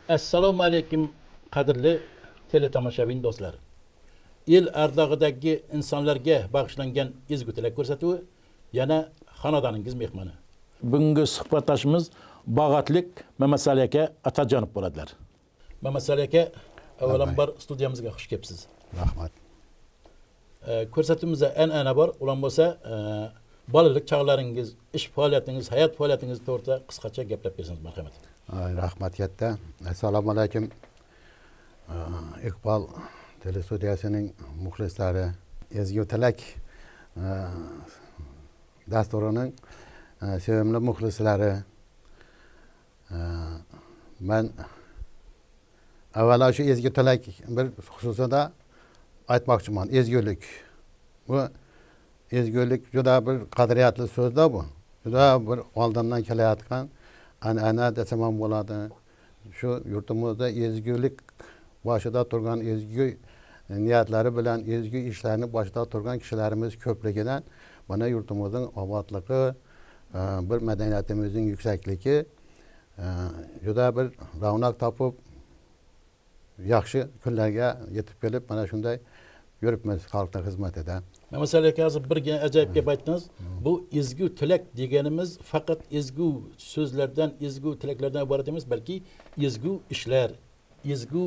Assalomu alaykum qadrli teletomoshabin do'stlar. El ardog'idagi insonlarga bag'ishlangan ezgu tilak ko'rsatuvi yana xonadoningiz mehmoni. Bugungi suhbatdoshimiz bog'otlik Mamasali aka Atajonov bo'ladilar. Mamasali aka, avvalambor studiyamizga xush kelibsiz. Rahmat. Ko'rsatuvimizda an'ana bor, ulan bo'lsa, bolalik chog'laringiz, ish faoliyatingiz, hayot faoliyatingiz to'g'risida qisqacha gaplab bersangiz marhamat. Rahmat katta. Assalomu alaykum. Iqbol telestudiyasining muxlislari, Ezgu tilak dasturining sevimli muxlislari. Man avvalo shu ezgu tilak bir xususida aytmoqchiman. Ezgulik. Bu ezgulik juda bir qadriyatli so'zda bu. Juda bir oldindan kelayotgan an'ana desam ham bo'ladi. Shu yurtimizda ezgulik boshida turgan, ezgu niyatlari bilan ezgu ishlarni boshida turgan kishilarimiz ko'pligidan mana yurtimizning obodligi, bir madaniyatimizning yuksakligi juda bir ravnaq topib yaxshi kunlarga yetib kelib mana shunday yuribmiz xalqning xizmatida. Mamasali aka, hozir bir ajoyib gap aytdingiz. Bu ezgu tilak deganimiz faqat ezgu so'zlardan, ezgu tilaklardan iborat emas, balki ezgu ishlar, ezgu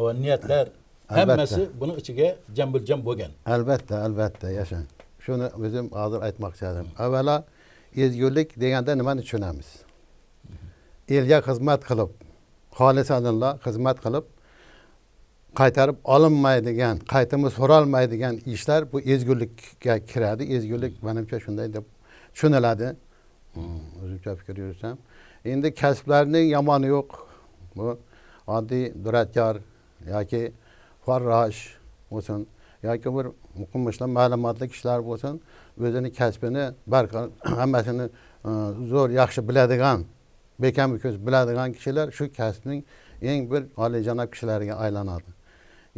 va niyatlar hammasi buni ichiga jambul-jam bo'lgan. Albatta, albatta, yashang. Shuni o'zim hozir aytmoqchi edim. Avvalo ezgulik deganda nimani tushunamiz? Elga xizmat qilib, xolisanillah xizmat qilib qaytarib olinmaydigan, qaytimi so'ralmaydigan ishlar bu ezgulikka kiradi. Ezgulik menimcha shunday deb tushuniladi. O'zimcha fikr yuritsam. Endi kasblarning yomoni yo'q. Bu oddiy duratkor yoki farrosh bo'lsin yoki bir o'qimishli ma'lumotli kishilar bo'lsin, o'zini kasbini barqaror hammasini zo'r yaxshi biladigan, bekami ko'z biladigan kishilar shu kasbning eng bir oliyjanob kishilariga aylanadi.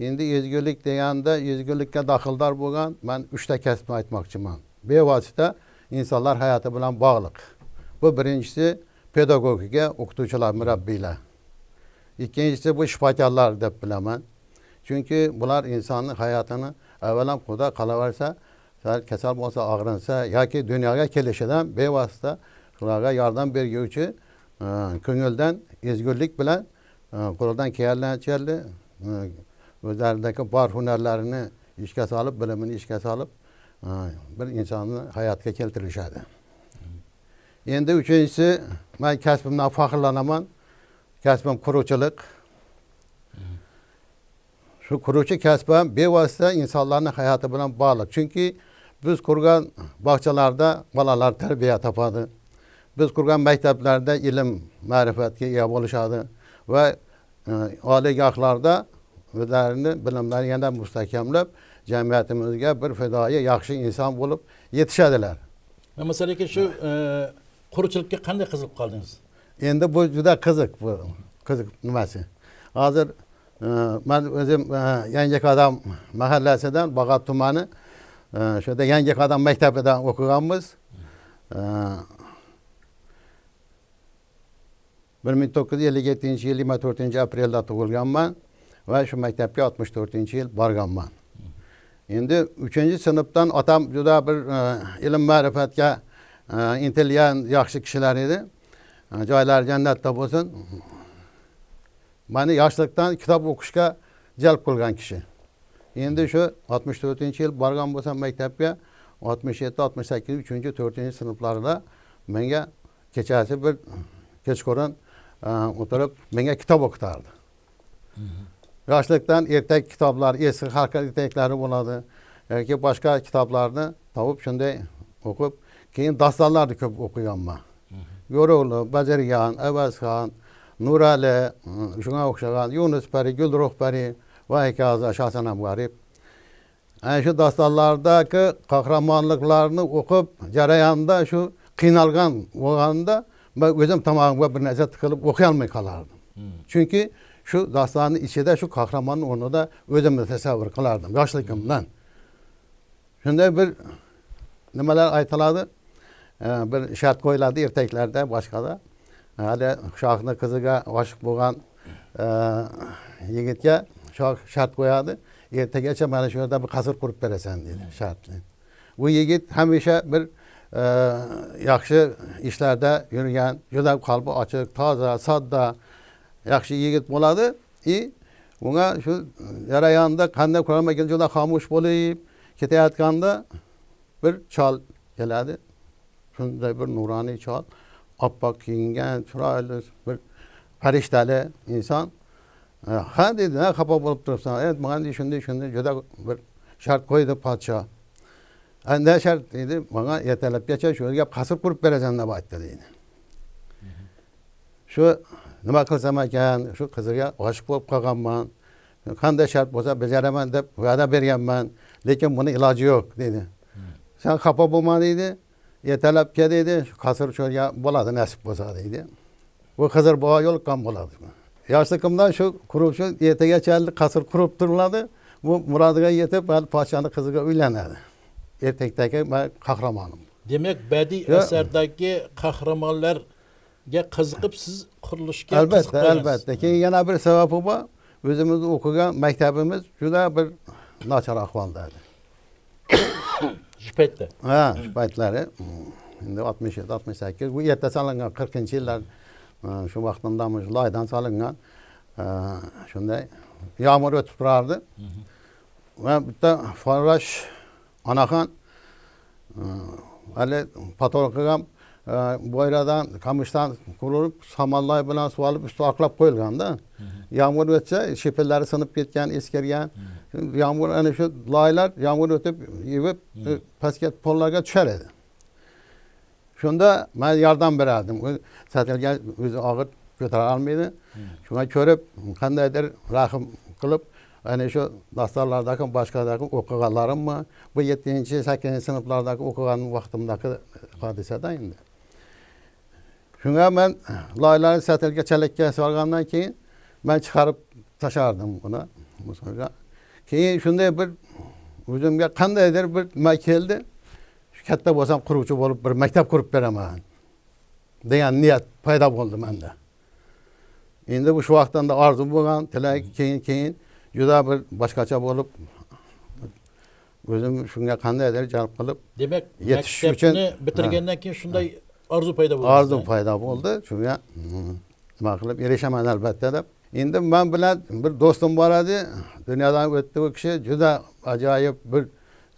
Endi ezgulik deganda ezgulikka daxldor bo'lgan men 3 ta kasbni aytmoqchiman. Bevosita insonlar hayoti bilan bog'liq. Bu birinchisi pedagogika, o'qituvchilar, murabbiylar. Ikkinchisi bu shifokorlar deb bilaman. Chunki bular insonning hayotini avvalam Xudo qolaversa, sal kasal bo'lsa, og'rinsa yoki dunyoga kelishidan bevosita ularga yordam berguvchi ko'ngildan ezgulik bilan qo'ldan kelgancha o'zlaridagi bor hunarlarini ishga solib, bilimini ishga solib bir insonni hayotga keltirishadi. Endi uchinchisi, men kasbimdan faxrlanaman. Kasbim quruvchilik. Shu quruvchi kasb ham bevosita insonlarning hayoti bilan bog'liq. Chunki biz qurgan bog'chalarda bolalar tarbiya topadi. Biz qurgan maktablarda ilm, ma'rifatga ega bo'lishadi va oliygohlarda o'zlarini bilimlarini yana mustahkamlab, jamiyatimizga bir fidoyi, yaxshi inson bo'lib yetishadilar. Mamasali aka, shu quruvchilikka qanday qiziqib qoldingiz? Endi bu juda qiziq, bu qiziq nimasi. Hozir men o'zim Yangiqadam mahallasidan, Bag'ot tumani, shu yerda Yangiqadam maktabida o'qiganmiz. 1957 yil 24 aprelda tug'ilganman va shu maktabga 64 yil borganman. Endi 3-sinfdan otam juda bir ilm ma'rifatga intilgan yaxshi kishilar edi. Joylari jannatda bo'lsin. Meni yoshlikdan kitob o'qishga jalb qilgan kishi. Endi shu 64 yil borgan bo'lsam maktabga, 67, 68, 3, 4 sinflarda menga kechasi bir kechqurun o'tirib menga kitob o'qitardi. Yoshlikdan ertak kitoblar, eski xalq ertaklari bo'ladi yoki boshqa kitoblarni topib shunday o'qib, keyin dostonlarni ko'p o'qiganman. Go'ro'g'li, Bazargan, Avazxon, Nurali, shunga o'xshagan Yunus pari, Gulruh pari va hokazo, Shosanam G'arib. Ana shu dostonlardagi qahramonliklarni o'qib jarayonda shu qiynalgan bo'lganda men o'zim tomog'imga bir narsa tiqilib o'qiy olmay qolardim. Chunki shu dostonni ichida shu qahramonni o'rnida o'zimni tasavvur qilardim yoshligimdan. Shunday bir nimalar aytiladi, bir shart qo'yiladi ertaklarda, boshqada. Hali shohni qiziga oshiq bo'lgan Yigitga shoh shart qo'yadi. Ertagacha mana shu yerda bir qasr qurib berasan deydi shartni. Bu yigit hamisha bir yaxshi ishlarda yurgan, juda qalbi ochiq, toza, sodda, yaxshi yigit bo'ladi. Bunga shu jarayonda qanday quramagan juda xomush bo'lib ketayotganda bir chol keladi. Shunday bir nuroniy chol, oppoq kiyingan, chiroyli bir farishtali inson. Ha dedi, ne xafa bo'lib turibsan? Evet, menga shunday shunday juda bir shart qo'ydi podsho. Ne shart dedi? Menga ertalabgacha shu yerga qasr qurib berasan deb aytdi deydi. Shu nima qilsam ekan, shu qizga oshiq bo'lib qolganman. Qanday shart bo'lsa bajaraman deb va'da berganman, lekin buni iloji yo'q dedi. Sen xafa bo'lma deydi. Ertalab kel deydi, shu qasr shu yerga bo'ladi nasib bo'lsa deydi. Bu Xizr bobo yo'liqqan bo'ladi. Yoshligimdan shu qurib shu ertagacha qasr qurib turiladi. Bu murodiga yetib, podshoni qiziga uylanadi. Ertakdagi qahramonim. Demak, badiiy asardagi qahramonlarga qiziqib siz qurilishga albatta, albatta. Keyin yana bir sababi bor. O'zimiz o'qigan maktabimiz juda bir nachar ahvolda edi. Shu paytda. Ha, shu paytlari. Endi 67, 68 bu erta solingan 40-yillar shu vaqtdan loydan solingan shunday yomg'ir o'tib turardi. Va bitta farrosh onaxon hali patolka ham bo'yradan, qamishdan qurilib, samonloy bilan suvalib usti oqlab qo'yilganda. Yomg'ir o'tsa shipillari sinib ketgan, eskirgan. Yomg'ir ana shu loylar yomg'ir o'tib yevib pastga pollarga tushar edi. Shunda men yordam berardim. U satilgan o'zi og'ir ko'tara olmaydi. Shunga ko'rib qandaydir rahm qilib ana shu dasturlardagi boshqadagi o'qiganlarimmi bu 7-chi, 8-chi sinflardagi o'qigan vaqtimdagi hodisada endi. Shunga men loylarni satilga chalakka solgandan keyin men chiqarib tashardim buni. Keyin shunday bir o'zimga qandaydir bir nima keldi. Katta bo'lsam quruvchi bo'lib bir maktab qurib beraman degan niyat paydo bo'ldi menda. Endi bu shu vaqtdan da orzu bo'lgan, tilak keyin juda bir boshqacha bo'lib o'zim shunga qandaydir jalb qilib, demak, maktabni bitirgandan keyin shunday orzu paydo bo'ldi. Orzu paydo bo'ldi. Shunga nima qilib erishaman albatta deb. Endi men bilan bir do'stim bor edi, dunyodan o'tdi u kishi, juda ajoyib bir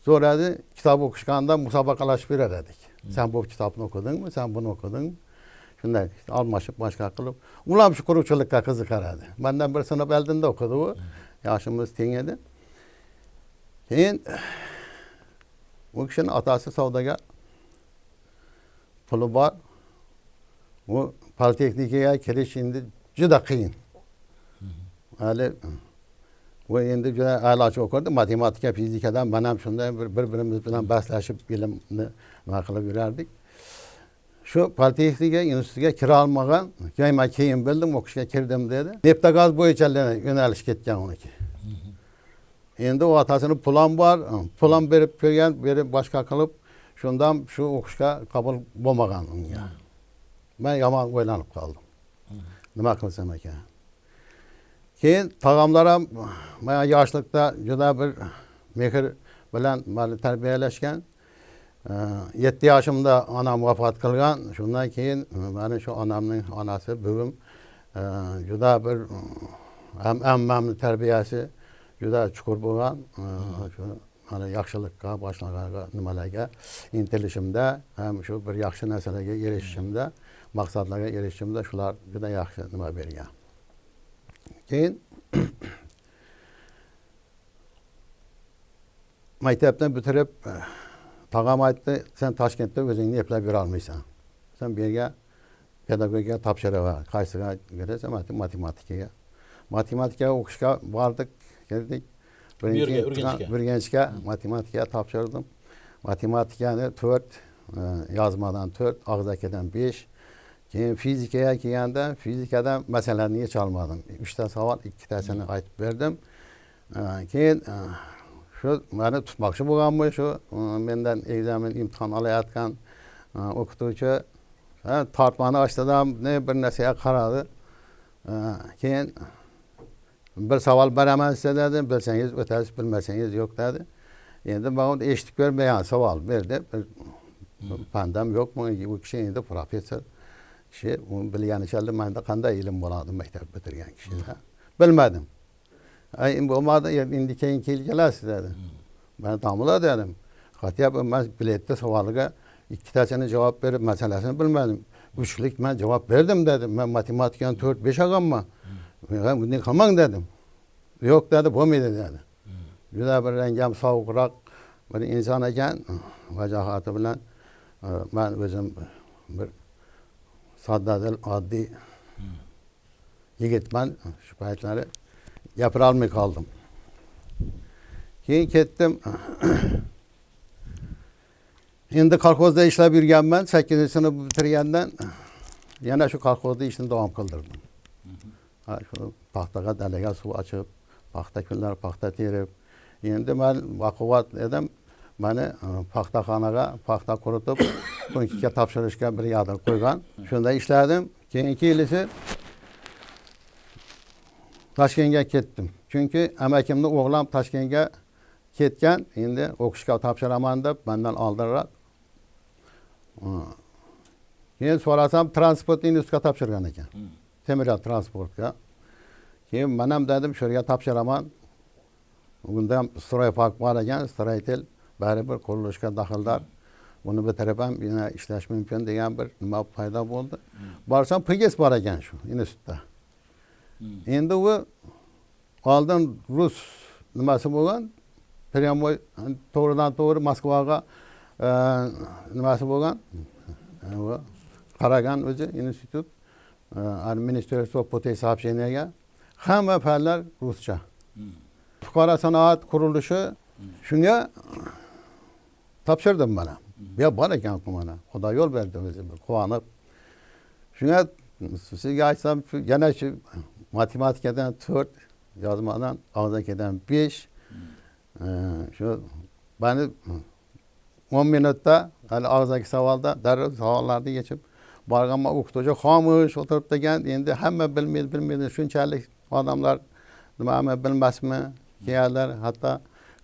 so'radi, kitob o'qishganda musobaqalashib yurar edik. Sen bu kitobni o'qidingmi, sen buni o'qidingmi? Shunday almashib boshqa qilib, ular ham shu quruvchilikka qiziqar edi. Mendan bir sinf oldinda o'qidi u. Yoshimiz teng edi. Keyin u kishining otasi savdogar, puli bor. U politexnikaga kirish endi juda qiyin. Hali u endi juda a'lochi o'qirdi, matematika, fizikadan men ham shunday bir-birimiz bilan bahslashib ilmni nima qilib yurardik. Shu politexnika institutiga kira olmagan, keyin men keyin bildim, o'qishga kirdim dedi. Neft-gaz bo'yicha yo'nalish ketgan uniki. Endi u otasini pul ham bor, pul ham berib qo'ygan, berib boshqa qilib, shundan shu o'qishga qabul bo'lmagan unga. Men yomon o'ylanib qoldim. Nima qilsam ekan? Keyin tog'amlar ham mana yoshlikda juda bir mehr bilan meni tarbiyalashgan. 7 yoshimda onam vafot qilgan. Shundan keyin meni shu onamning onasi buvim juda bir ham ammamning tarbiyasi juda chuqur bo'lgan. Shu mana yaxshilikka, boshqalarga, nimalarga intilishimda, ham shu bir yaxshi narsalarga erishishimda, maqsadlarga erishishimda shular juda yaxshi nima bergan. Keyin maktabni bitirib tog'am aytdi, sen Toshkentda o'zingni eplab yura olmaysan. Sen bu yerga pedagogika topshiraver. Qaysiga kirasan? Matematikaga. Matematikaga o'qishga bordik, kirdik. Urganchga matematikaga topshirdim. Matematikani 4, yozmadan 4, og'zakidan 5. Keyin fizikaga kelganda fizikadan masalani yecholmadim. 3 ta savol, 2tasini aytib berdim. Keyin shu meni tutmoqchi bo'lganmi, shu mendan ekzamen imtihon olayotgan o'qituvchi tortmani ochdi, ne bir narsaga qaradi. Keyin Bir savol beraman size dedi, bilsangiz o'tasiz, bilmasangiz yo'q dedi. Endi man uni eshitib ko'rmagan savol berdi. Bir pandam yo'qmi? U kishi endi professor kishi, uni bilganicha menda qanday ilm bo'ladi maktab bitirgan kishida. Bilmadim. Ay bo'lmadi, endi keyin kelasiz dedi. Man domla dedim. Хотя бы man biletda savoliga ikkitasini javob berib masalasini bilmadim. Uchlik man javob berdim dedim. Man matematikani 4-5 olganman. Men bunday qilmang dedim. Yo'q dedi, bo'lmaydi dedi. Juda bir rangam sovuqroq bir inson ekan, vajohati bilan man o'zim bir soddadil, oddiy yigitman. Shu paytlari gapira olmay qoldim. Keyin ketdim. Endi kolxozda ishlab yurganman. 8-sinf bitirgandan yana shu kolxozda ishni davom qildirdim. Shu paxtaga dalaga suv ochib, paxta kunlar paxta terib. Endi man baquvvat edim. Mani paxtaxonaga paxta quritib, punktga topshirishga brigadir qo'ygan. Shunda ishladim. Keyingi yilisi Toshkentga ketdim. Chunki amakimni o'g'lim Toshkentga ketgan, endi o'qishga topshiraman deb mendan oldinroq. Keyin so'rasam transport institutga topshirgan ekan. Temir yo'l transportga. Keyin men ham dedim shu yerga topshiraman. Unda ham stroypark bor ekan, stroytel baribir qurilishga daxldor. Buni bitirib ham yana ishlash mumkin degan bir nima paydo bo'ldi. Borsam PGS bor ekan shu institutda. Endi u oldin rus nimasi bo'lgan, prямой to'g'ridan to'g'ri Moskvaga nimasi bo'lgan, qaragan o'zi institut, Министерство путей сообщения hamma fanlar ruscha. Fuqaro sanoat qurilishi shunga topshirdim mana. Bu bor ekan mana. Xudo yo'l berdi o'zi bir quvonib. Shunga sizga aytsam, yana shu matematikadan 4, yozmadan og'zakidan 5. Shu mani 10 minutda hali og'zaki savolda darrov savollarni yechib borganman. O'qituvchi xomush o'tiribdi ekan. Endi hamma bilmaydi, shunchalik odamlar nimani bilmasmi kelganlar, hatto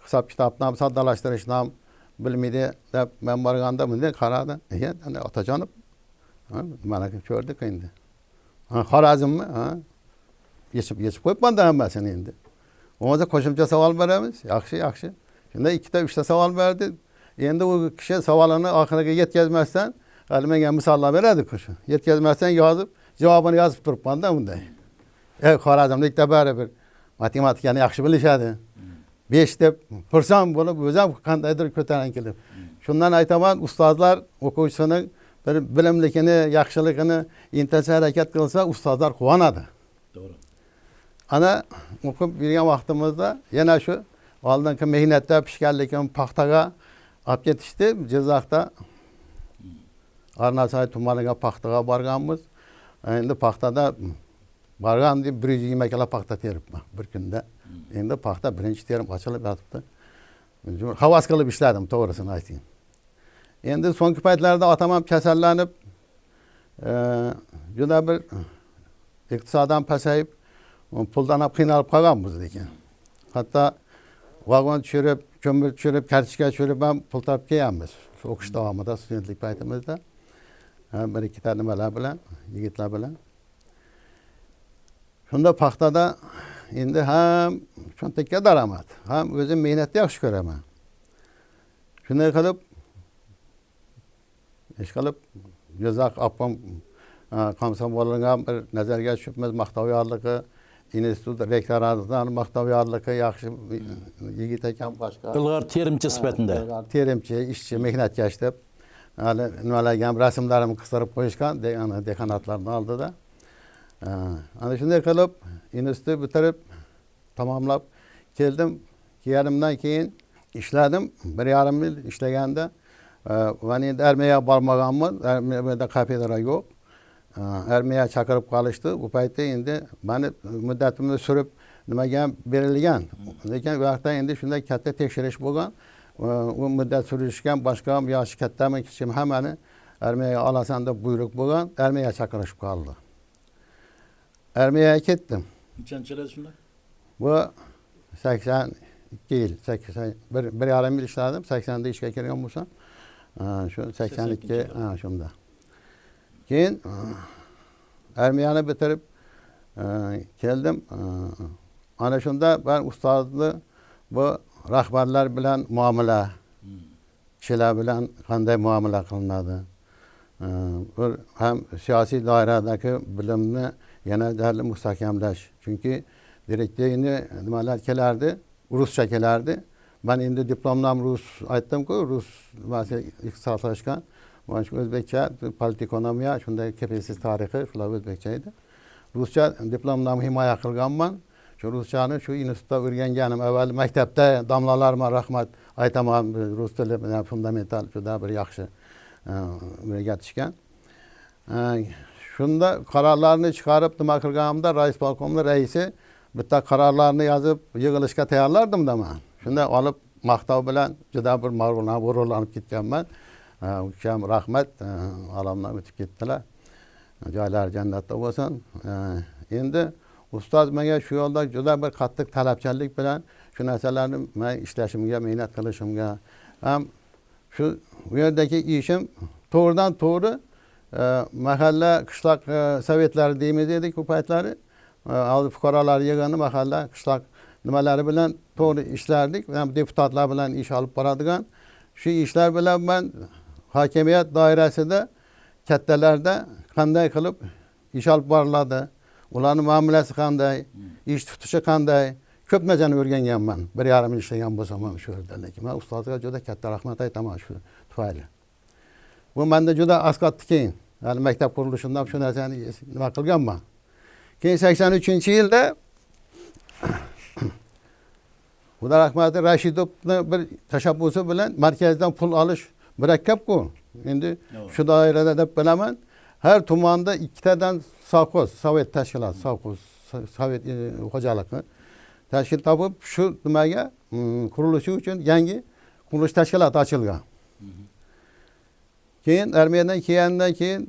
hisob kitobni ham soddalashtirishni ham bilmaydi deb men borganda bunday qaradi. Otajonov, mana ko'rdik endi. Xorazmmi? Ha. Yechib qo'yibman-da hammasini endi. Bo'lmasa qo'shimcha savol beramiz. Yaxshi, yaxshi. Shunda 2ta, 3ta savol berdi. Endi u kishi savolini oxiriga yetkazmasdan hali menga misollar beradi-ku shu. Yetkazmasdan yozib, javobini yozib turibman-da bunday. Xorazmlikda baribir matematikani yaxshi bilishadi. 5 deb xursand bo'lib, o'zim qandaydir ko'tarinkilik. Shundan aytaman, ustozlar o'quvchisining bir bilimligini, yaxshiligini intilsa, harakat qilsa, ustozlar quvonadi. To'g'ri. Ana o'qib yurgan vaqtimizda yana shu oldingi mehnatda pishganligim paxtaga olib ketishdi. Jizzaxda Arnasay tumaniga paxtaga borganmiz. Endi paxtada borgan deb 120 kilo paxta teribman bir kunda. Endi paxta birinchi terim ochilib yotibdi. Havas qilib ishladim, to'g'risini aytayim. Endi so'nggi paytlarda otam ham kasallanib, juda bir iqtisodan pasayib, puldan ham qiynalib qolganmiz lekin. Hatto vagon tushirib, ko'mir tushirib, kartochka tushirib ham pul topib kelganmiz. O'qish davomida, studentlik paytimizda bir ikkita nimalar bilan, yigitlar bilan. Shunda paxtada endi ham cho'ntakka daromad, ham o'zim mehnatni yaxshi ko'raman. Shunday qilib ish qilib Jizzax obkom komsomoliga bir nazarga tushibmiz, maqtov yorlig'i, institut rektoratidan maqtov yorlig'i, yaxshi yigit ekan boshqa. Ilg'or terimchi sifatida. Ilg'or terimchi, ishchi, mehnatkash deb hali nimalarga ham rasmlarimni qistirib qo'yishgan, dekanatlarning oldida. Ana shunday qilib institutni bitirib, tamomlab keldim. Kelganimdan keyin ishladim. 1,5 yil ishlaganda man endi armiyaga bormaganman. Armiyada kafedra yo'q. Armiyaga chaqirib qolishdi. U paytda endi mani muddatimni surib nimaga ham berilgan. Lekin u vaqtda endi shunday katta tekshirish bo'lgan. U muddat surishgan boshqa ham yoshi kattami kichikmi hammani armiyaga olasan deb buyruq bo'lgan. Armiyaga chaqirishib qoldi. Armiyaga ketdim. Nechanchi yil shunda? Bu 82 yil, 81,5 yil ishladim. 80da ishga kirgan bo'lsam, shu 82, ha, shunda. Keyin armiyani bitirib keldim. Ana shunda ben ustozni bu rahbarlar bilan muomala, kishilar bilan qanday muomala qilinadi, bir ham siyosiy doiradagi bilimni yana mustahkamlash. Chunki direktorni nimalar kelardi, ruscha kelardi. Ben endi diplomdan rus aytdim-ku, rus nimasi ixtisoslashgan. Mana shu o'zbekcha politekonomiya, shunday KPSS tarixi, shular o'zbekcha edi. Ruscha diplomdan himoya qilganman. Shu ruschani shu institutda o'rganganim. Avval maktabda domlalarimga rahmat aytaman, rus tili bilan fundamental juda bir yaxshi o'rgatishgan. Shunda qarorlarni chiqarib nima qilganimda raisbolkomning raisi bitta qarorlarni yozib yig'ilishga tayyorlardim-da men. Shunda olib maqtov bilan juda bir mag'rurlanib, g'ururlanib ketganman. U kishi ham rahmat, olamdan o'tib ketdilar. Joylari jannatda bo'lsin. Endi ustoz menga shu yo'lda juda bir qattiq talabchanlik bilan shu narsalarni men ishlashimga, mehnat qilishimga ham shu bu yerdagi ishim to'g'ridan to'g'ri mahalla, qishloq sovetlari deymiz edik u paytlari. Hozir fuqarolar yig'ini mahalla, qishloq nimalari bilan to'g'ri ishlardik. Ham deputatlar bilan ish olib boradigan. Shu ishlar bilan men hokimiyat doirasida kattalarda qanday qilib ish olib boriladi, ularning muomalasi qanday, ish tutishi qanday, ko'p narsani o'rganganman. 1,5 yil ishlagan bo'lsam ham shu yerda. Lekin men ustozga juda katta rahmat aytaman shu tufayli. Bu menda juda asqatdi keyin. Hali maktab qurilishidan shu narsani nima qilganman. Keyin 83-yilda Xudo rahmati Rashidovni bir tashabbusi bilan markazdan pul olish murakkab-ku. Endi shu doirada deb bilaman. Har tumanda ikkitadan sovxoz, sovet tashkiloti, sovxoz, sovet xo'jaligi tashkil topib, shu nimaga qurilishi uchun yangi qurilish tashkiloti ochilgan. Keyin armiyadan kelgandan keyin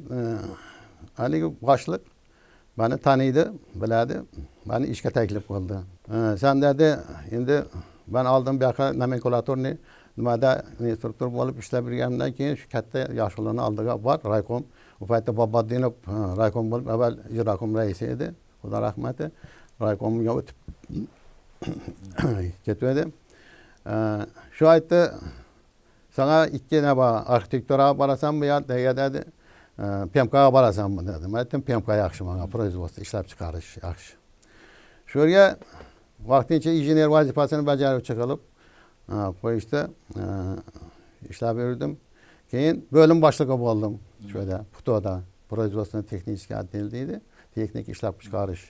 haligi boshliq meni taniydi, biladi, meni ishga taklif qildi. Sen dedi, endi men oldin bu yoqqa nomenklaturni nimada instruktor bo'lib ishlab yurganimdan keyin shu katta yoshlarni oldiga bor, raykom. U paytda Boboddinov raykom bo'lib, avval ijrokom raisi edi, Xudo rahmati, raykomga o'tib ketdi. Shu aytdi, sana ikki nima arxitekturaga borasanmi yo nega dedi, PMKga borasanmi dedi. Men aytdim, PMK yaxshi menga, производство ishlab chiqarish yaxshi. Shu yerga vaqtincha injener vazifasini bajaruvchi qilib qo'yishdi, ishlab yurdim. Keyin bo'lim boshlig'i bo'ldim shu yerda, PTOda, производственно texnik отдел deydi, texnik ishlab chiqarish.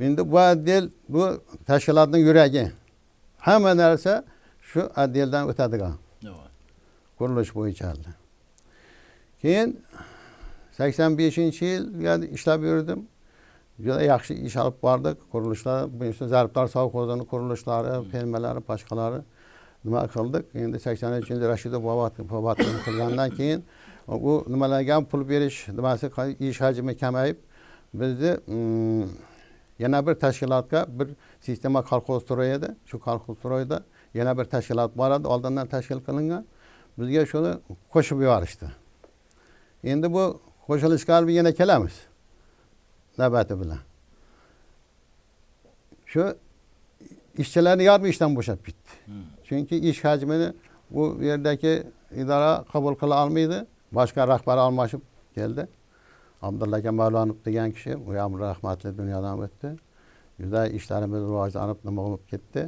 Endi bu отдел bu tashkilotning yuragi. Hamma narsa shu отделdan o'tadigan. Qurilish bo'yicha. Keyin 85-yilga ishlab yurdim. Juda yaxshi ish olib bordik. Qurilishlar, bu Zarbdor sovxozining qurilishlari, fermalari, boshqalari nima qildik. Endi 83-yilda Rashidov vafot qilgandan keyin u nimalarga ham pul berish nimasi ish hajmi kamayib, bizni yana bir tashkilotga bir sistema kolxoz edi. Shu kolxoz yana bir tashkilot bor edi, oldindan tashkil qilingan. Bizga shuni qo'shib yuborishdi. Endi bu qo'shilishga yana kelamiz navbati bilan. Shu ishchilarni yarmi ishdan bo'shab ketdi. Chunki ish hajmini u yerdagi idora qabul qila olmaydi. Boshqa rahbar almashib keldi. Abdulla aka Mavlonov degan kishi, u ham rahmatli dunyodan o'tdi. Juda ishlarimiz rivojlanib nima bo'lib ketdi.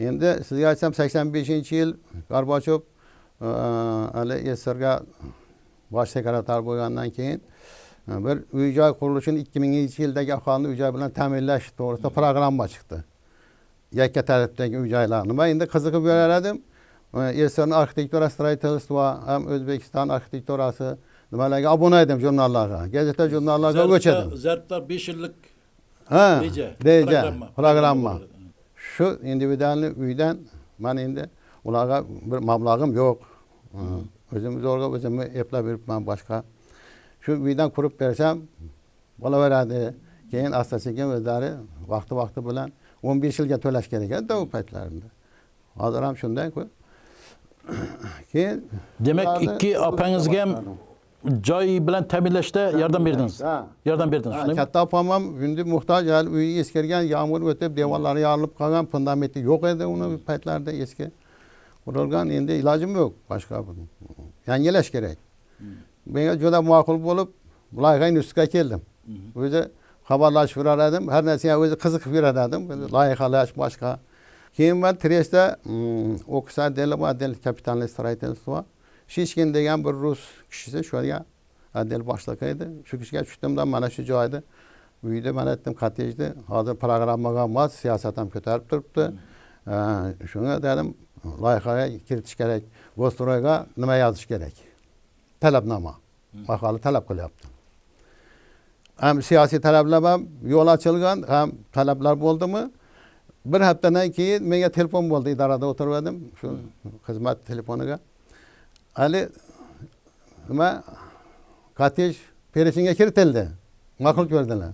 Endi sizga aytsam 85-yil Gorbachov hali SSRga bosh sekretar bo'lgandan keyin bir uy-joy qurilishini 2000-yildagi aholini uy-joy bilan ta'minlash to'g'risida programma chiqdi. Yakka tartibdagi uy-joylar. Nima endi qiziqib yurar edim. SSRning arxitektura строительство ham O'zbekiston arxitekturasi nimalarga obuna edim jurnallarga, gazeta jurnallarga o'chadim. Zarbdor 5 yillik reja, reja, programma. Shu individualni uydan men endi ularga bir mablag'im yo'q. O'zim zo'rg'a o'zimni eplab yuribman boshqa. Shu uydan qurib bersam bo'laveradi. Keyin asta-sekin o'zlari vaqti-vaqti bilan 15 yilga to'lash kerak edi u paytlarida. Hozir ham shunday-ku. Keyin demak ikki opangizga ham joy bilan ta'minlashda yordam berdingiz. Yordam berdingiz, shundaymi? Katta opam ham endi muhtoj, hali uyi eskirgan, yomg'ir o'tib, devorlari yorilib qolgan, fundamenti yo'q edi uni paytlarida eski qurilgan. Endi ilojim yo'q, boshqa yangilash kerak. Menga juda ma'qul bo'lib, loyihaning ustiga keldim. O'zi xabarlashib yurar edim, har narsaga o'zi qiziqib yurar edim, loyihalash boshqa. Keyin men Trestda o'qish отдели, отдел капитальный строительство, Shishkin degan bir rus kishisi shu yerga отдел boshlig'i edi. Shu kishiga tushdimda mana shu joyda uyda mana aytdim, kottejda hozir programmaga mos siyosat ham ko'tarib turibdi. Shunga dedim, loyihaga kiritish kerak, Gosstroyga nima yozish kerak? Talabnoma. Aholi talab qilyapti. Ham siyosiy talablar ham yo'l ochilgan, ham talablar bo'ldimi? Bir haftadan keyin menga telefon bo'ldi, idorada o'tirib edim, shu xizmat telefoniga. Hali nima kottej перечень ga kiritildi. Ma'qul ko'rdilar.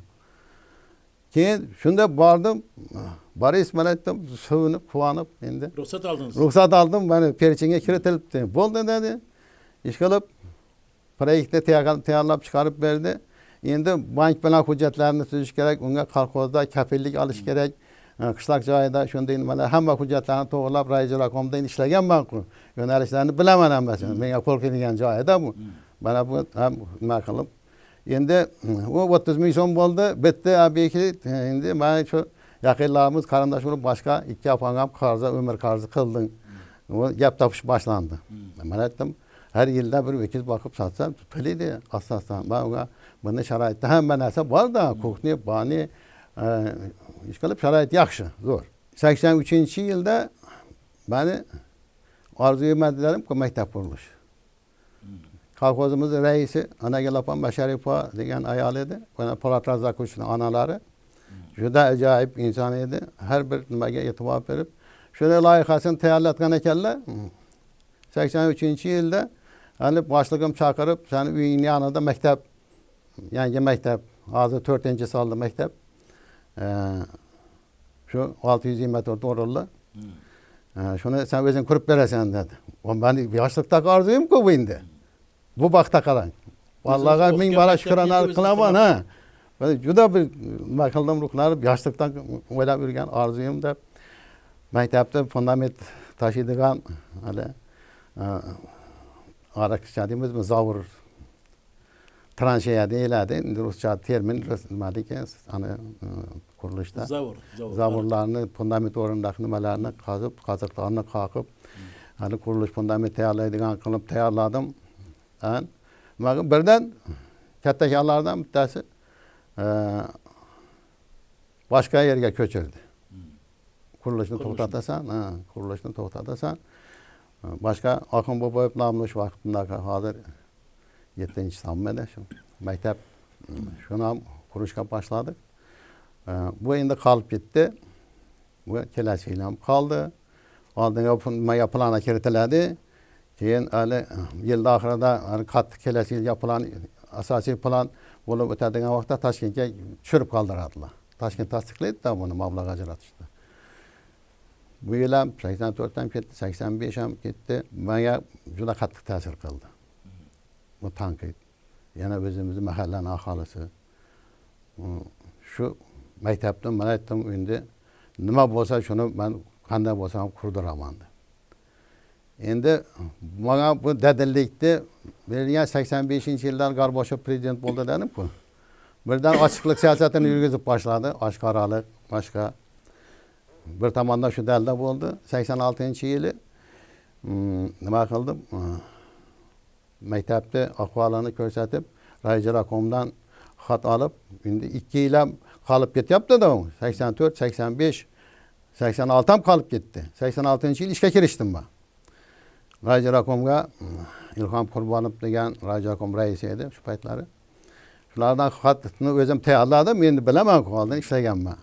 Keyin shunda bordim, Boris mana aytdim, sevinib, quvonib endi. Ruxsat oldingiz. Ruxsat oldim, mana перечень ga kiritilibdi. Bo'ldi dedi. Ish qilib proyektni tayyorlab chiqarib berdi. Endi bank bilan hujjatlarni tuzish kerak, unga kolxozda kafillik olish kerak. Qishloq joyida shunday nimalar hamma hujjatlarni to'g'rilab rayjirakomda ishlaganman-ku. Yo'nalishlarni bilaman hammasini. Menga qo'l kelgan joyida bu. Mana bu ham nima qilib. Endi u 30 ming so'm bo'ldi, bitdi obyekt. Endi mana shu yaqinlarimiz qarindosh bo'lib boshqa ikki opam ham qarzi, umr qarzi qilding. U gap topish boshlandi. Mana aytdim, har yilda bir ho'kiz boqib sotsam to'laydi asosan. Men unga buni sharoitda hamma narsa bor-da, kuxni, bani, ish qilib sharoit yaxshi, zo'r. 83-yilda meni orzuyim dedim, maktab qurilish. Kolxozimizning raisi Anagul opam Basharipova degan ayol edi. Mana Po'lat Razzakovning onalari. Juda ajoyib inson edi. Har bir nimaga e'tibor berib, shuni loyihasini tayyorlatgan ekanlar. 83-yilda hali boshlig'im chaqirib, seni uyingning yonida maktab, yangi maktab, hozir 4-sonli maktab. Shu 624 o'rinli. Shuni sen o'zing qurib berasan dedi. Meni yoshlikdagi orzuyim-ku bu endi. Bu baxtga qarang. Allohga ming bora shukronalik qilaman, ha. Ben juda bir nima qildim, ruhlanib, yoshlikdan o'ylab yurgan orzuyim deb maktabda fundament tashiydigan hali ariqcha deymizmi, zavur transheya deyiladi. Endi ruscha termin nima degan, ana qurilishda. Zavur, zavur. Zavurlarni, fundament o'rnidagi nimalarni qazib, qaziqlarni qoqib, hali qurilish fundament tayyorlaydigan qilib tayyorladim. Birdan kattakanlardan bittasi boshqa yerga ko'chirdi. Qurilishni to'xtatasan, ha, qurilishni to'xtatasan. Boshqa Oxun Boboyev nomli shu vaqtda hozir 7-sonmidi shu maktab, shuni ham qurishga boshladik. Bu endi qolib ketdi. Bu kelasi yil ham qoldi. Oldinga nimaga plana kiritiladi. Keyin hali yil oxirida hali qattiq kelasi yilga plan, asosiy plan bo'lib o'tadigan vaqtda Toshkentga tushirib qoldiradilar. Toshkent tasdiqlaydi-da buni mablag' ajratishda. Bu yil ham 84 ham ketdi, 85 ham ketdi. Menga juda qattiq ta'sir qildi. Bu tanqid. Yana o'zimizni mahallaning aholisi. Shu maktabda men aytdim, endi nima bo'lsa shuni men qanday bo'lsa ham qurdiraman deb. Endi menga bu dadillikni berilgan 85-yildan Gorbachev prezident bo'ldi dedim-ku. Birdan ochiqlik siyosatini yurgizib boshladi, oshkoralik, boshqa. Bir tomondan shu dalda bo'ldi. 86-yili nima qildim? Maktabni ahvolini ko'rsatib, Rayjirakomdan xat olib, endi 2 yil ham qolib ketyapti-da u. 84, 85, 86 ham qolib ketdi. 86-yil ishga kirishdim men. Rayjirakomga Ilhom Qurbonov degan Rayjirakom raisi edi shu paytlari. Shulardan xatni o'zim tayyorladim, endi bilaman-ku, oldin ishlaganman.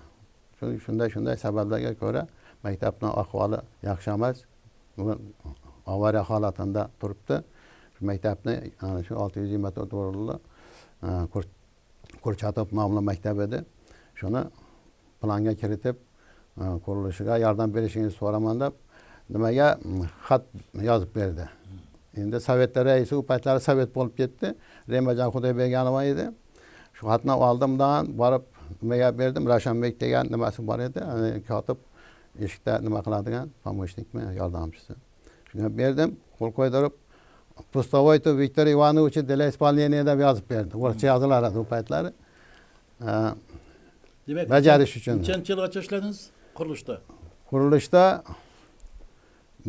Shunday shunday sabablarga ko'ra maktabning ahvoli yaxshi emas. Bugun avariya holatida turibdi. Shu maktabni ana shu 624 o'rinli Kurchatov nomli maktab edi. Shuni planga kiritib qurilishiga yordam berishingizni so'raman deb nimaga xat yozib berdi. Endi sovetlar raisi u paytlari sovet bo'lib ketdi. Remajon Xudoyberganova edi. Shu xatni oldimdan borib nimaga berdim, Ravshanbek degan nimasi bor edi, kotib eshikda nima qiladigan, pomoshnikmi, yordamchisi. Shunga berdim, qo'l qo'ydirib, Pustovoytov Viktor Ivanovich для исполнения deb yozib berdi. O'rischa yozilar edi u paytlari. Demak, bajarish uchun. Nechanchi yilgacha ishladingiz qurilishda? Qurilishda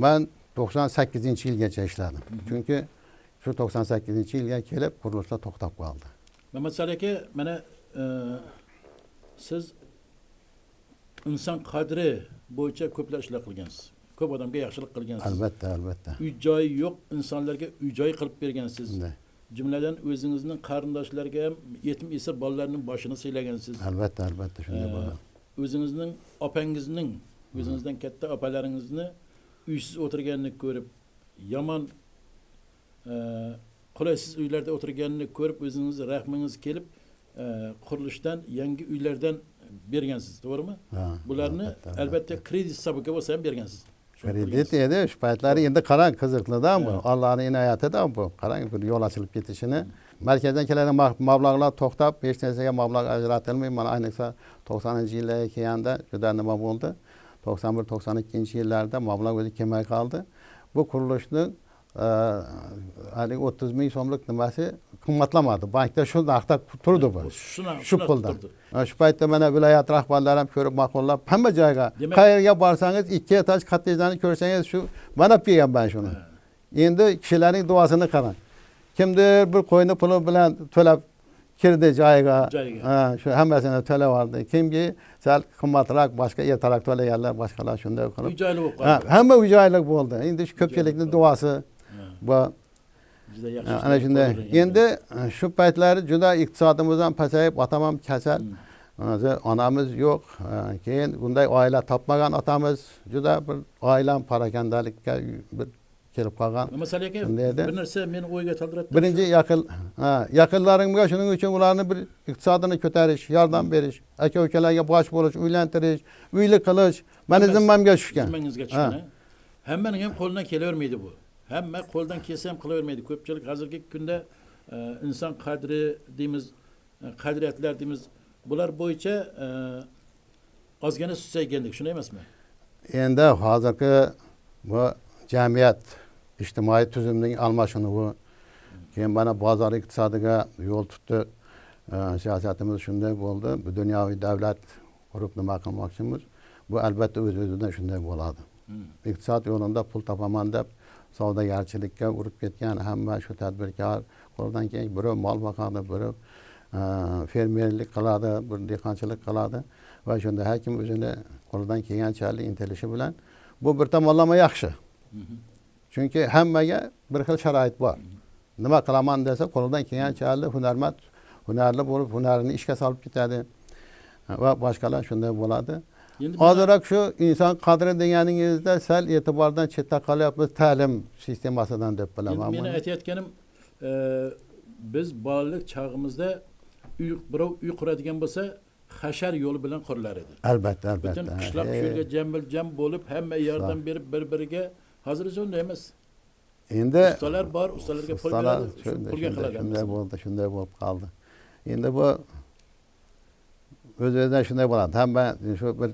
man 98-yilgacha ishladim. Chunki shu 98-yilga kelib qurilishda to'xtab qoldi. Mamat aka, mana siz inson qadri bo'yicha ko'plab ishlar qilgansiz. Ko'p odamga yaxshilik qilgansiz. Albatta, albatta. Uy joyi yo'q insonlarga uy joy qilib bergansiz. Jumladan o'zingizning qarindoshlarga ham yetim esir bolalarning boshini siylagansiz. Albatta, albatta shunday bo'ladi. O'zingizning opangizning, o'zingizdan katta opalaringizni uysiz o'tirganini ko'rib, yomon qulaysiz uylarda o'tirganini ko'rib, o'zingiz rahmingiz kelib, qurilishdan yangi uylardan bergansiz, to'g'rimi? Bularni albatta kredit hisobiga bo'lsa ham bergansiz. Kredit edi shu paytlari. Endi qarang, qiziqlidan bu. Allohning inoyatidan bu. Qarang, bir yo'l ochilib ketishini. Markazdan keladigan mablag'lar to'xtab, hech narsaga mablag' ajratilmay, mana ayniqsa 90-yillarga kelganda juda nima bo'ldi? 91-92 yillarda mablag' o'zi kelmay qoldi. Bu qurilishni haligi 30 ming so'mlik nimasi qimmatlamadi. Bankda shu narxda turdi bu. Shu pulda. Shu paytda mana viloyat rahbarlari ham ko'rib ma'qullab hamma joyga, qayerga borsangiz 2 etaj kottejlarni ko'rsangiz shu mana olib kelganman shuni. Endi kishilarning duosini qarang. Kimdir bir qo'yni puli bilan to'lab kirdi joyiga. Ha, shu hammasini to'lab oldi. Kimki sal qimmatroq, boshqa ertaroq to'laganlar, boshqalar shunday qilib. Uy joyli bo'lib qoldi. Hamma uy joyli bo'ldi. Endi shu ko'pchilikning duosi bu. Juda yaxshi. Ana shunday. Endi shu paytlari juda iqtisodimiz ham pasayib, otam ham kasal. Onamiz yo'q. Keyin bunday oila topmagan otamiz, juda bir oilam parakandalikka bir kelib qolgan. Masalan aka, bir narsa meni o'yga soldiryapti. Birinchi yaqin, yaqinlarimga shuning uchun ularni bir iqtisodini ko'tarish, yordam berish, aka ukalarga bosh bo'lish, uylantirish, uyli qilish mani zimmamga tushgan. Zimmangizga tushgan. Hammaning ham qo'lidan kelavermaydi bu. Hamma qo'ldan kelsa ham qilavermaydi. Ko'pchilik hozirgi kunda inson qadri deymiz, qadriyatlar deymiz. Bular bo'yicha ozgina susaygandik, shunday emasmi? Endi hozirgi bu jamiyat ijtimoiy tuzumning almashinuvi, keyin mana bozor iqtisodiga yo'l tutdi. Siyosatimiz shunday bo'ldi. Bu dunyoviy davlat qurib nima qilmoqchimiz? Bu albatta o'z-o'zidan shunday bo'ladi. Iqtisod yo'lida pul topaman deb savdogarchilikka urib ketgan hamma shu tadbirkor qo'ldan keyin birov mol boqadi, birov fermerlik qiladi, bir dehqonchilik qiladi va shunda har kim o'zini qo'lidan kelganchalik intilishi bilan bu bir tomonlama yaxshi. Chunki hammaga bir xil sharoit bor. Nima qilaman desa qo'lidan kelganchalik hunarmand, hunarli bo'lib hunarini ishga solib ketadi va boshqalar shunday bo'ladi. Ozroq shu inson qadri deganingizda sal e'tibordan chetda qolyapmiz ta'lim sistemasidan deb bilaman. Meni aytayotganim, biz bolalik chog'imizda uy, birov uy quradigan bo'lsa, hashar yo'li bilan qurilar edi. Albatta, albatta. Butun qishloq shu yerga jam bo'lib, hamma yordam berib bir-biriga. Hozir esa unday emas. Endi ustalar bor, ustalarga pul beradi, pulga qiladi. Shunday bo'ldi, shunday bo'lib qoldi. Endi bu o'z-o'zidan shunday bo'ladi. Hamma shu bir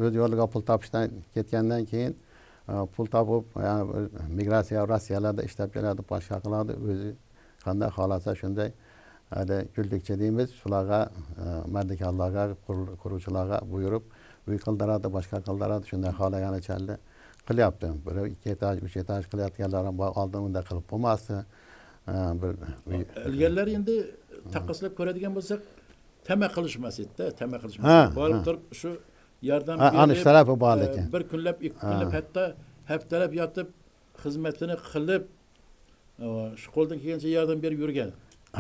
o'z yo'liga pul topishdan ketgandan keyin pul topib, ya'ni migratsiya Rossiyalarda ishlab keladi, boshqa qiladi, o'zi qanday xohlasa shunday hali gullikchi deymiz, shularga mardikorlarga, quruvchilarga buyurib uy qildiradi, boshqa qildiradi, shunday xohlaganicha qilyapti. Birov 2 etaj, 3 etaj qilayotganlar ham bor, oldin unday qilib bo'lmasdi. Bir ilgarilar endi taqqoslab ko'radigan bo'lsak, tama qilishmas edi-da, tama qilishmas. Borib turib shu yordam berib, ana shu tarafi bor lekin. Bir kunlab, 2 kunlab, hatto haftalab yotib xizmatini qilib, shu qo'ldan kelgancha yordam berib yurgan.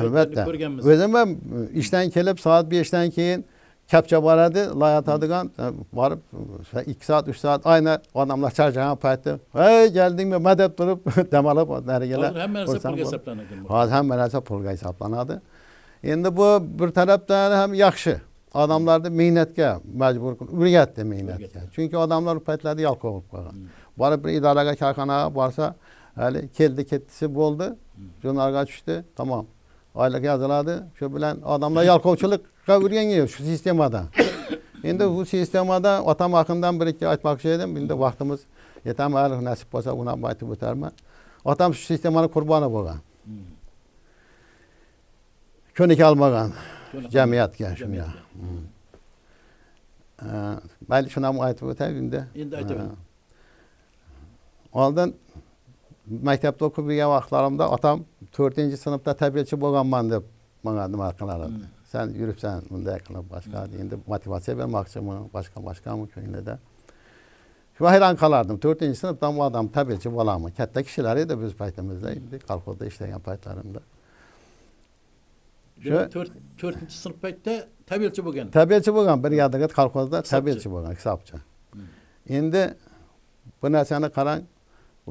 Albatta. Ko'rganmiz. O'zim ham ishdan kelib soat 5 dan keyin kapcha boradi, loy otadigan, borib 2 soat, 3 soat aynan odamlar charchagan paytda, "Hey, keldingmi?" ma deb turib dam olib narigalar. Hozir hamma narsa pulga hisoblanadi. Hozir hamma narsa pulga hisoblanadi. Endi bu bir tarafdan ham yaxshi. Odamlarni mehnatga majbur qilib, o'rgatdi mehnatga. Chunki odamlar u paytlarda yalqov bo'lib qolgan. Borib bir idoraga, korxonaga borsa, hali keldi ketdisi bo'ldi, jurnalga tushdi, tamom. Oylik yoziladi. Shu bilan odamlar yalqovchilikqa o'rgangan shu sistemada. Endi bu sistemada otam haqimdan bir ikki aytmoqchi edim. Endi vaqtimiz yetami, hali nasib bo'lsa uni ham aytib o'tarman. Otam shu sistemani qurboni bo'lgan. Ko'nika olmagan jamiyatga shunga. Mayli shuni ham aytib o'tay endi. Endi aytavering. Oldin maktabda o'qib yurgan vaqtlarimda otam 4-sinfda tabelchi bo'lganman deb menga nima qilar edi. Sen yuribsan bunday qilib boshqa, endi motivatsiya bermoqchimi, boshqa boshqami ko'nglida. Shu hayron qolardim. 4-sinfdan bu odam tabelchi bo'ladimi? Katta kishilar edi biz paytimizda, endi kolxozda ishlagan paytlarimda. Shu 4-sinf paytda tabelchi bo'lgan. Tabelchi bo'lgan, bir yadga kolxozda tabelchi bo'lgan, hisobchi. Endi bu narsani qarang,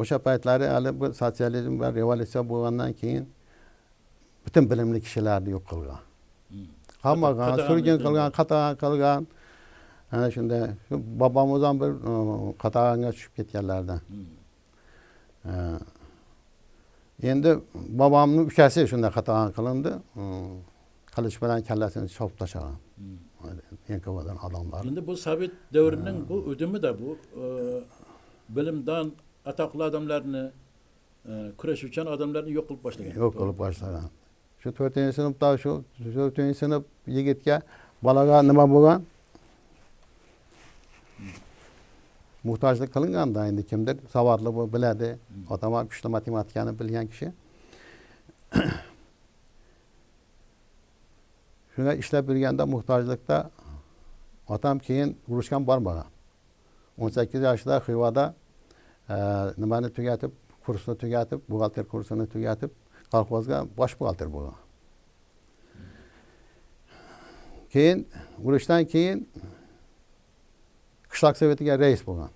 o'sha paytlari hali bu sotsializm va revolyutsiya bo'lgandan keyin butun bilimli kishilarni yo'q qilgan. Qamagan, surgun qilgan, qatag'on qilgan. Ana shunday shu bobomiz ham bir qatag'onga tushib ketganlardan. Endi bobomning ukasi shunday qatag'on qilindi. Qilich bilan kallasini chopib tashlagan. NKVdan odamlar. Endi bu sovet davrining bu o'dimida bu bilimdon atoqli odamlarni, kurashuvchan odamlarni yo'q qilib boshlagan. Yo'q qilib boshlagan. Shu 4-sinfda shu 4-sinf yigitga bolaga nima bo'lgan? Muhtojlik qilinganda endi kimdir savodli bo'lib biladi. Otam ham kuchli matematikani bilgan kishi. Shunga ishlab yurganda muhtojlikda otam keyin urushga bormagan. 18 yoshida Xivada nimani tugatib, kursni tugatib, buxgalter kursini tugatib, kolxozga bosh buxgalter bo'lgan. Keyin urushdan keyin qishloq sovetiga rais bo'lgan.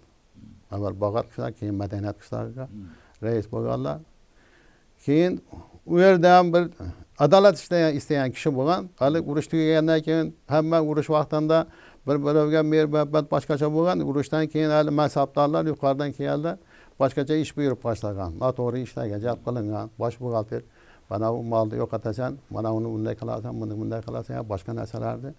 Avval Bog'ot qishlog'i, keyin Madaniyat qishlog'iga rais bo'lganlar. Keyin u yerda ham bir adolat istagan kishi bo'lgan. Hali urush tugagandan keyin hamma urush vaqtida bir-biriga mehr-muhabbat boshqacha bo'lgan. Urushdan keyin hali mansabdorlar yuqoridan kelganlar boshqacha ish buyurib boshlagan. Noto'g'ri ishlarga jalb qilingan. Bosh buxgalter mana bu molni yo'qotasan, mana uni bunday qilasan, buni bunday qilasan, boshqa narsalarni.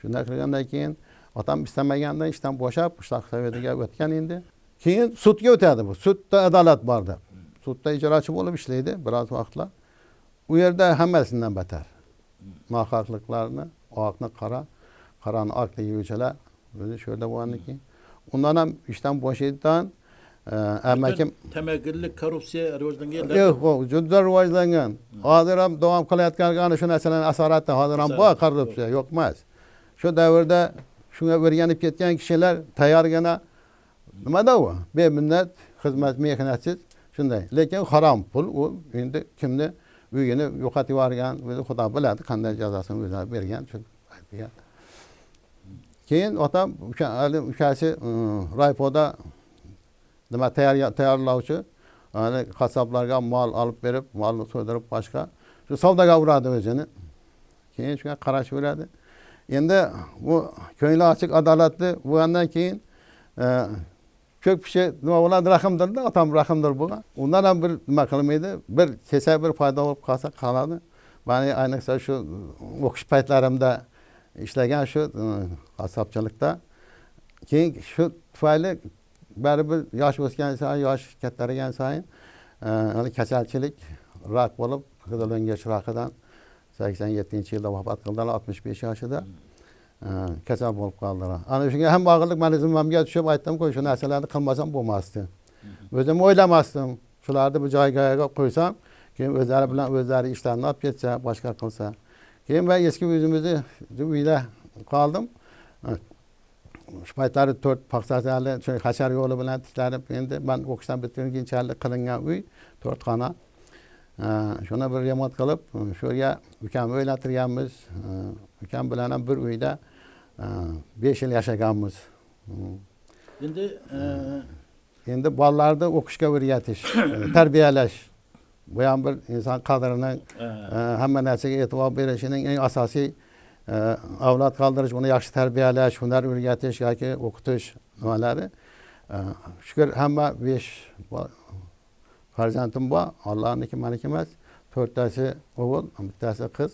Shunday qilgandan keyin otam istamagandan ishdan bo'shab qishloq sovetiga o'tgan endi. Keyin sudga o'tadi bu. Sudda adolat bor deb. Sudda ijrochi bo'lib ishlaydi biroz vaqtlar. U yerda hammasidan battar. Nohaqliklarni, oqni qora, qorani oq deguvchilar o'zi shu yerda bo'lgandan keyin undan ham ishdan bo'shaydidan amakim tamagirlik, korrupsiya rivojlangan. Yo'q, juda rivojlangan. Hozir ham davom qilayotgan ana shu narsalarning asorati hozir ham bor, korrupsiya yo'q emas. Shu davrda shunga o'rganib ketgan kishilar tayyorgina nimada u? Beminnat xizmat, mehnatsiz shunday. Lekin harom pul u endi kimni uyini yo'qotib yuborgan, o'zi Xudo biladi qanday jazosini o'zi bergan, shu aytgan. Keyin otam hali ukasi raypoda nima tayyorlovchi, hali qassoblarga mol olib berib, molni so'ydirib boshqa shu savdoga uradi o'zini. Keyin shunga qarashaveradi. Endi bu ko'ngli ochiq adolatli bo'lgandan keyin ko'p kishi nima bo'ladi, rahmdirda, otam rahmdir bo'lgan. Undan ham bir nima qilmaydi, bir kelsa bir foyda bo'lib qolsa qoladi. Mani ayniqsa shu o'qish paytlarimda ishlagan shu qassobchilikda. Keyin shu tufayli baribir yosh o'sgan sayin, yosh kattargan sayin kasalchilik rak bo'lib, Qizilongash rakidan 87-yilda vafot qildilar, 65 yoshida kasal bo'lib qoldilar. Ana shunga ham og'irlik mani zimmamga tushib aytdim-ku, shu narsalarni qilmasam bo'lmasdi. O'zim o'ylamasdim. Shularni bir joyga qo'ysam, keyin o'zlari bilan o'zlari ishlarini olib ketsa, boshqa qilsa. Keyin ben eski o'zimizni uyda qoldim. Shu paytlari 4 paxtasi hali shu hashar yo'li bilan tiklanib, endi men o'qishdan bitirgunchalik qilingan uy 4 xona. Shuni bir remont qilib, shu yerga ukamni o'ylatirganmiz. Ukam bilan ham bir uyda 5 yil yashaganmiz. Endi endi bolalarni o'qishga o'rgatish, tarbiyalash bu ham bir inson qadrini, hamma narsaga e'tibor berishining eng asosiy Avlod qoldirish, uni yaxshi tarbiyalash, hunar o'rgatish yoki o'qitish nimalari. Shukur, hamma 5 farzandim bor. Allohniki, meniki emas. 4tasi o'g'il, bittasi qiz.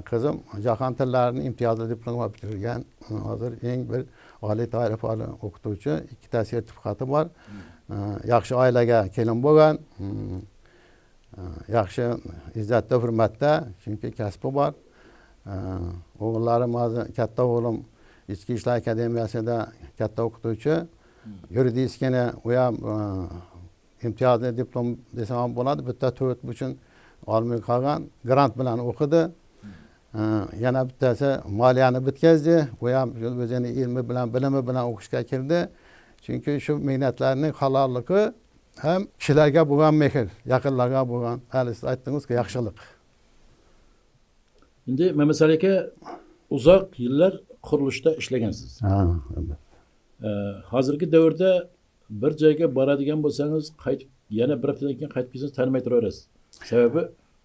Qizim jahon tillarini imtiyozli diplom olib bitirgan. Hozir eng bir oliy toifali o'qituvchi, 2ta sertifikati bor. Yaxshi oilaga kelin bo'lgan. Yaxshi izzatda, hurmatda, chunki kasbi bor. O'g'illarim hozir katta o'g'lim Ichki ishlar akademiyasida katta o'qituvchi, yuridikskini u ham imtiyozli diplom desam ham bo'ladi, bitta 4 uchun olmay qolgan, grant bilan o'qidi. Yana bittasi moliyani bitkazdi, u ham o'zini ilmi bilan, bilimi bilan o'qishga kirdi. Chunki shu mehnatlarning halolligi ham kishilarga bo'lgan mehr, yaqinlarga bo'lgan, hali siz aytdingizku, yaxshilik. Endi Mamasali aka, uzoq yillar qurilishda ishlagansiz. Ha, albatta. Hozirgi davrda bir joyga boradigan bo'lsangiz, qaytib yana bir haftadan keyin qaytib kelsangiz tanimay turaverasiz. Sababi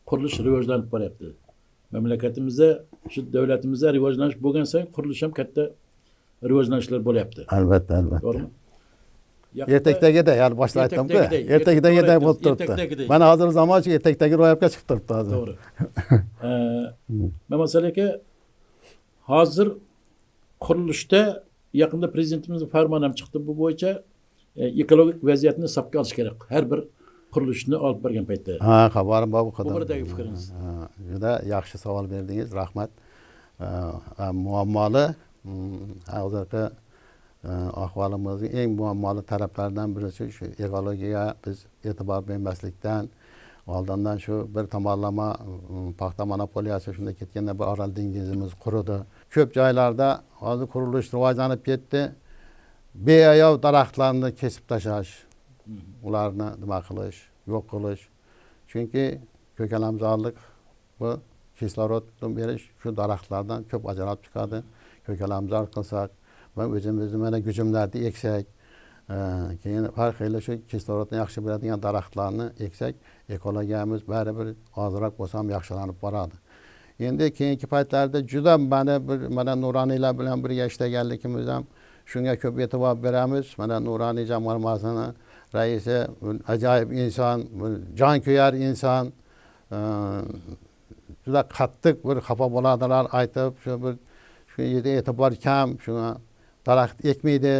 qurilish rivojlanib boryapti. Mamlakatimizda, shu davlatimizda rivojlanish bo'lgan sayin qurilish ham katta rivojlanishlar bo'lyapti. Albatta, albatta. To'g'rimi? Ertakdagidek, ya'ni boshda aytdim-ku, ertakdagidek bo'lib turibdi. Mana hozir zamon shu ertakdagi ro'yobga chiqib turibdi hozir. To'g'ri. Mamasali aka, hozir qurilishda yaqinda prezidentimizning farmoni ham chiqdi bu bo'yicha, ekologik vaziyatni hisobga olish kerak. Har bir qurilishni olib borgan paytda. Ha, xabarim bor bu qadar. Bu boradagi fikringiz? Juda yaxshi savol berdingiz, rahmat. Muammoli, hozirgi ahvolimizning eng muammoli taraflaridan birisi shu ekologiyaga biz e'tibor bermaslikdan, oldindan shu bir tomonlama paxta monopoliyasi shunda ketganda bir Aral dengizimiz quridi. Ko'p joylarda hozir qurilish rivojlanib ketdi. Beayov daraxtlarni kesib tashlash, ularni nima qilish, yo'q qilish. Chunki ko'kalamzorlik bu kislorod berish shu daraxtlardan ko'p ajralib chiqadi. Ko'kalamzor qilsak va o'zimizni mana gujumlarni eksak, keyin har xil shu kislorodni yaxshi beradigan daraxtlarni eksak, ekologiyamiz baribir ozroq bo'lsa ham yaxshilanib boradi. Endi keyingi paytlarda juda mana bir mana nuroniylar bilan birga ishlaganligimiz ham shunga ko'p e'tibor beramiz. Mana Nuroniy jamg'armasini raisi ajoyib inson, jonkuyar inson, juda qattiq bir xafa bo'ladilar aytib, shu bir shu yerda e'tibor kam, shunga daraxt ekmaydi,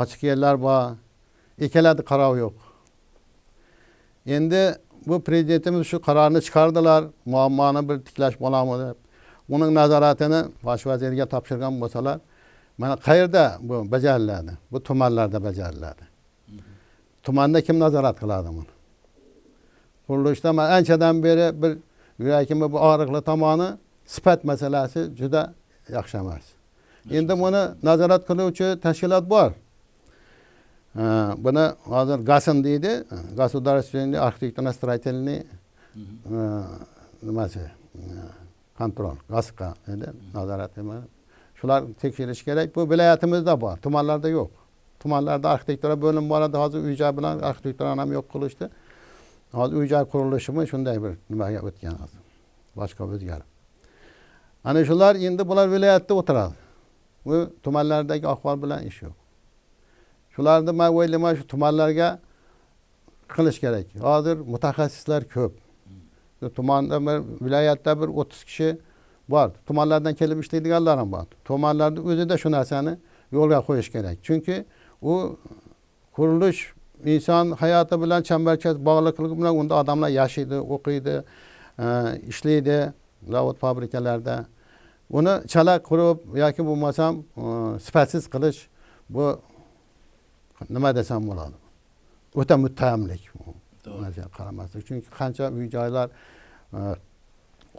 ochiq yerlar bor, ekiladi, qarov yo'q. Endi bu prezidentimiz shu qarorni chiqardilar, muammoni bir tiklash bo'ladimi deb. Uning nazoratini bosh vazirga topshirgan bo'lsalar, mana qayerda bu bajariladi? Bu tumanlarda bajariladi. Tumanda kim nazorat qiladi buni? Qurilishda man anchadan beri bir yuragimda bu og'riqli tomoni sifat masalasi juda yaxshi emas. Endi buni nazorat qiluvchi tashkilot bor. Buni hozir GASM deydi, Государственный архитектурно-строительный nimasi, kontrol, GASKA deydi, nazorat nima. Shular tekshirish kerak. Bu viloyatimizda bor, tumanlarda yo'q. Tumanlarda arxitektura bo'limi bor edi, hozir uy-joy bilan arxitekturani ham yo'q qilishdi. Hozir uy-joy qurilishimi shunday bir nimaga o'tgan hozir. Boshqa o'zgarib. Ana shular endi bular viloyatda o'tiradi. Bu tumanlardagi ahvol bilan ish yo'q. Shularni men o'ylayman shu tumanlarga qilish kerak. Hozir mutaxassislar ko'p. Tumanda bir viloyatda bir 30 kishi bor. Tumanlardan kelib ishlaydiganlar ham bor. Tumanlarda o'zida shu narsani yo'lga qo'yish kerak. Chunki u qurilish inson hayoti bilan chambarchas bog'liqligi bilan unda odamlar yashaydi, o'qiydi, ishlaydi zavod fabrikalarda. Uni chala qurib yoki bo'lmasam sifatsiz qilish bu nima desam bo'ladi? O'ta muttahamlik. Narsaga qaramaslik. Chunki qancha uy joylar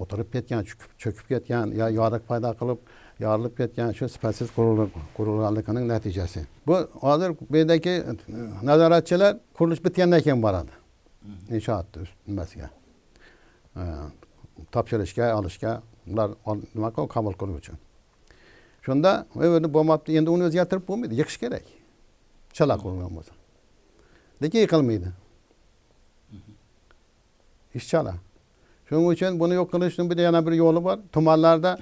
o'tirib ketgan, cho'kib ketgan yo yoriq paydo qilib yorilib ketgan shu sifatsiz qurilganligining natijasi. Bu hozir bu yerdagi nazoratchilar qurilish bitgandan keyin boradi. Inshoot nimasiga. Topshirishga, olishga ular nima qilib qabul qilish uchun. Shunda endi bo'lmabdi, endi uni o'zgartirib bo'lmaydi, yiqish kerak. Chala qurilgan bo'lsa. Lekin yiqilmaydi. Ish chala. Shuning uchun buni yo'q qilishning bir yana bir yo'li bor. Tumanlarda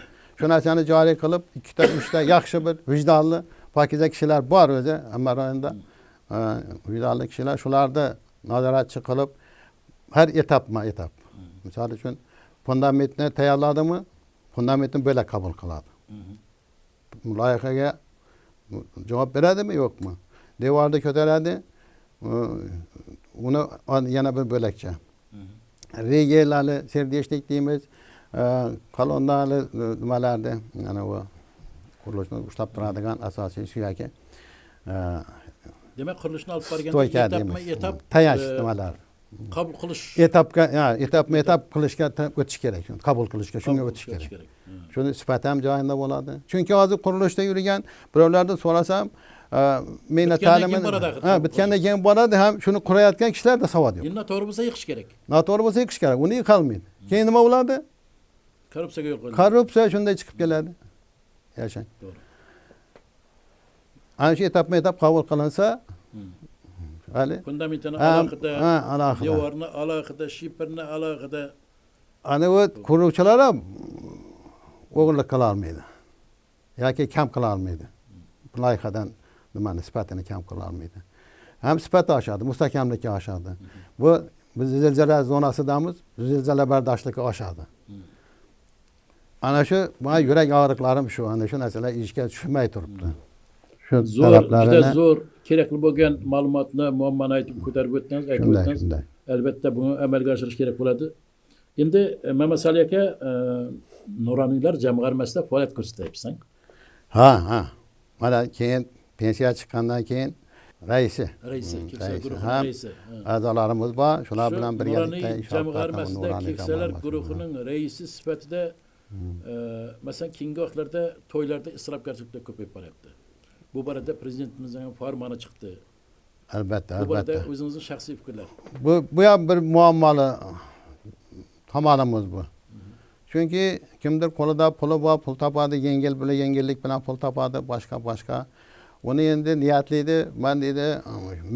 Shu narsani joriy qilib, 2ta, 3ta yaxshi bir vijdonli, pokiza kishilar bor o'zi hamma rayonda. Vijdonli kishilar, shularni nazoratchi qilib har etapma-etap. Misol uchun fundamentni tayyorladimi, fundamentni bo'lak qabul qiladi. Loyihaga javob beradimi, yo'qmi? Devorni ko'taradi, uni yana bir bo'lakcha. Regelarni, serdeshlik deymiz, kolonnalı nimalarni, mana bu qurilishni ushlab turadigan asosiy suyaki. Demak, qurilishni olib borganda etapma-etap tayanch nimalar qabul qilish, etapga, etapma-etap qilishga o'tish kerak, qabul qilishga shunga o'tish kerak. Shuni sifati ham joyida bo'ladi. Chunki hozir qurilishda yurgan birovlardan so'rasam, meni ta'limini bitgandan keyin boradi, ham shuni qurayotgan kishilarda savod yo'q. Endi noto'g'ri bo'lsa yiqish kerak. Noto'g'ri bo'lsa yiqish kerak, uni yiqolmaydi. Keyin nima bo'ladi? Korrupsiyaga yo'l qo'yiladi. Korrupsiya shunday chiqib keladi. Yashang. To'g'ri. Ana shu etapma-etap qabul qilinsa, hali fundamentini alohida, devorni alohida, shiferni alohida. Ana u quruvchilar ham o'g'irlik qila olmaydi yoki kam qila olmaydi. Loyihadan nimani sifatini kam qila olmaydi. Ham sifati oshadi, mustahkamligi oshadi. Bu biz zilzila zonasidamiz, zilzila bardoshligi oshadi. Ana shu mana yurak og'riqlarim shu, ana shu narsalar ishga tushmay turibdi. Shu zo'r, juda zo'r kerakli bo'lgan ma'lumotni, muammoni aytib ko'tarib o'tdingiz, aytib o'tdingiz. Albatta buni amalga oshirish kerak bo'ladi. Endi Mamasali aka, Nuroniylar jamg'armasida faoliyat ko'rsatyapsan. Ha, ha. Mana keyin pensiya chiqqandan keyin raisi, keksalar guruhining raisi. A'zolarimiz bor, shular bilan birgalikda ish olib jamg'armasida keksalar guruhining raisi sifatida masalan keyingi vaqtlarda to'ylarda isrofgarchiliklar ko'payib boryapti. Bu borada prezidentimizning farmoni chiqdi. Albatta, albatta. Bu borada o'zingizning shaxsiy fikrlar. Bu ham bir muammoli tomonimiz bu. Chunki kimdir qo'lida puli bor, pul topadi, yengil bilan yengillik bilan pul topadi, boshqa. Uni endi niyatlaydi, men deydi,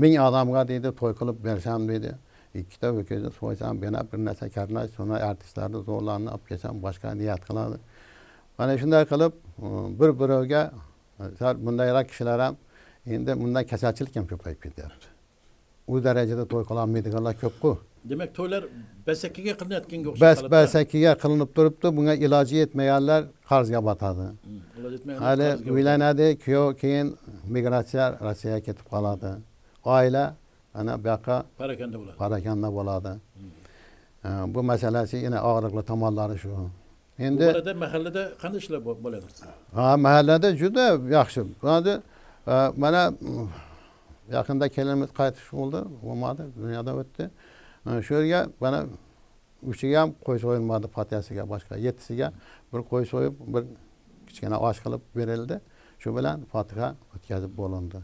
1000 odamga deydi, to'y qilib bersam deydi. 2ta ho'kizni so'ysam, yana bir narsa karnay, so'na artistlarni zo'rlarni olib kelsam, boshqa niyat qiladi. Mana shunday qilib bir birovga sal bundayroq kishilar ham endi bundan kasalchilik ham ko'payib ketyapti. U darajada to'y qila olmaydiganlar ko'p-ku. Demak, to'ylar basakiga qilinayotganga o'xshab qoladi. Basakiga qilinib turibdi, bunga iloji yetmaganlar qarzga botadi. Hali uylanadi, kuyov keyin migratsiya Rossiyaga ketib qoladi. Oila ana bu yoqqa parakanda bo'ladi. Parakanda bo'ladi. Bu masalasi yana og'riqli tomonlari shu. Endi bu borada mahallada qanday ishlar bo'ladi? Ha, mahallada juda yaxshi. Mana yaqinda kelinimiz qaytish bo'ldi, bo'lmadi, dunyodan o'tdi. Shu yerga mana 3iga ham qo'y so'yilmadi, fotiyasiga boshqa 7siga bir qo'y so'yib, bir kichkina osh qilib berildi. Shu bilan fotiha o'tkazib bo'lindi.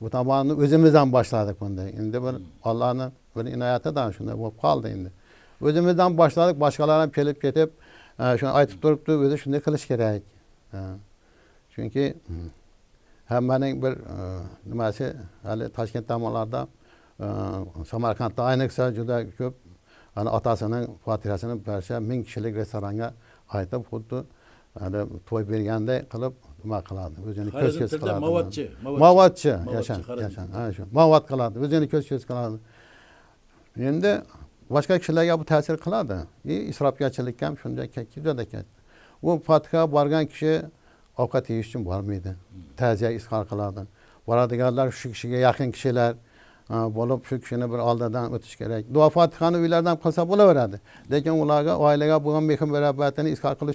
Bu tomonni o'zimizdan boshladik bunday. Endi bir Allohning bir inoyatidan shunday bo'lib qoldi endi. O'zimizdan boshladik, boshqalar ham kelib ketib, shuni aytib turibdi, o'zi shunday qilish kerak. Chunki hammaning bir nimasi hali Toshkent tomonlarda, Samarqandda ayniqsa juda ko'p ana otasining fotihasini barcha 1000 kishilik restoranga aytib, xuddi hali to'y berganday qilib nima qiladi, o'zini ko'z-ko'z qiladi. Mavatchi, mavatchi, yashan, yashan. Ha, shu mavat qiladi, o'zini ko'z-ko'z qiladi. Endi boshqa kishilarga bu ta'sir qiladi. Isrofgarchilik ham shunday juda katta. U fotiha borgan kishi ovqat yeyish uchun bormaydi. Ta'ziya izhor qiladi. Boradiganlar shu kishiga yaqin kishilar bo'lib, shu kishini bir oldidan o'tish kerak. Duo fotihani uylardan qilsa bo'laveradi. Lekin ularga oilaga bo'lgan mehr-muhabbatini izhor qilish